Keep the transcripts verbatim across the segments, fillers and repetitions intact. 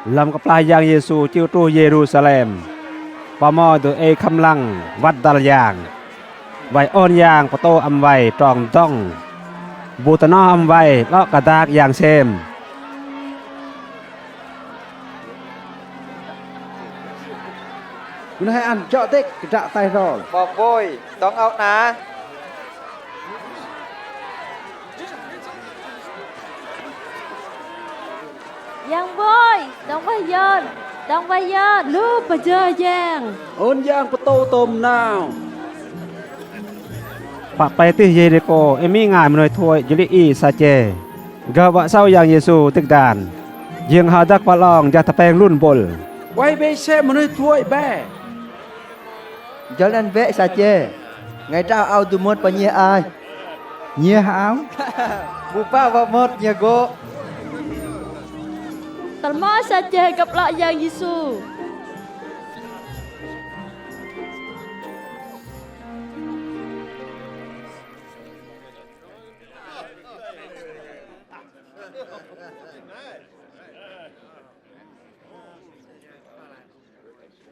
Lăm kơplah Yang Yêsu chịu truh Yêrusalem, pơmoi dôm ei khŏm lăng wăt dăl yang, wă ôn yang pơtô ăn wă trong dŏng, bu tơ noh ăn wă 'lŏ kơ dak yang sem. Mưh hei ăn jŏ dêk kơdră tai rol. Bok bôi, dŏng âu na. Yang bôi, dŏng wă yơn, dŏng wă yơn, lu pơjơ̆ yang. Ôn yang pơtô tôm nao. Pă pơlei tih Yêrikô, inh mĭ ngai mơnuih thoi jơ̆ lê̆ i Sachê. Gơh wă sâu Yang Yêsu dĭk dan. Jing hơdăk wă 'long jah tơpeng lun bôl. Wei bĕ sĕ mơnuih thoi bĕ. Jơlan wĕ Sachê. Ngai trao ao du mơ̆t pơnhiah ai. Nhiah ao. Bu pă wă mơ̆t nhiah gô. Tơlmơ̆ Sachê găp 'lŏ Yang Yêsu.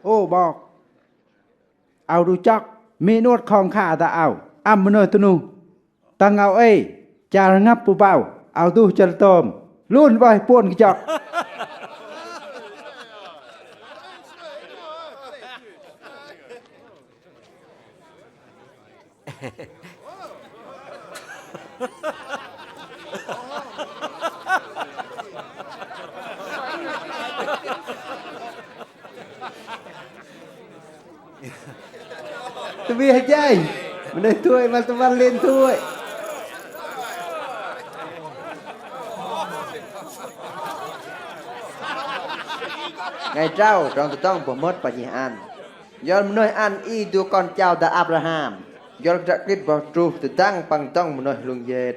Ô 'Bok. Ao du chŏk, mĭ 'nuăt khŏng kha dah ao, âm mơnuih tơnuh. Tơ̆ng ao ei, char hngăp pơbâu, ao duh chăl tôm, lun 'bơih puăn kơjăk. Tơbiơ̆ hơjai. Mơnuih thoi, mă tơmăn lên thoi. Ngai trao, trong tơdrong boh mơ̆t pơnhiah ăn. Yua mơnuih ăn i du kon chao dah Abraham. Yua kơdră kơdrĭt boh truh tơdang păng dŏng mơnuih hlung jet.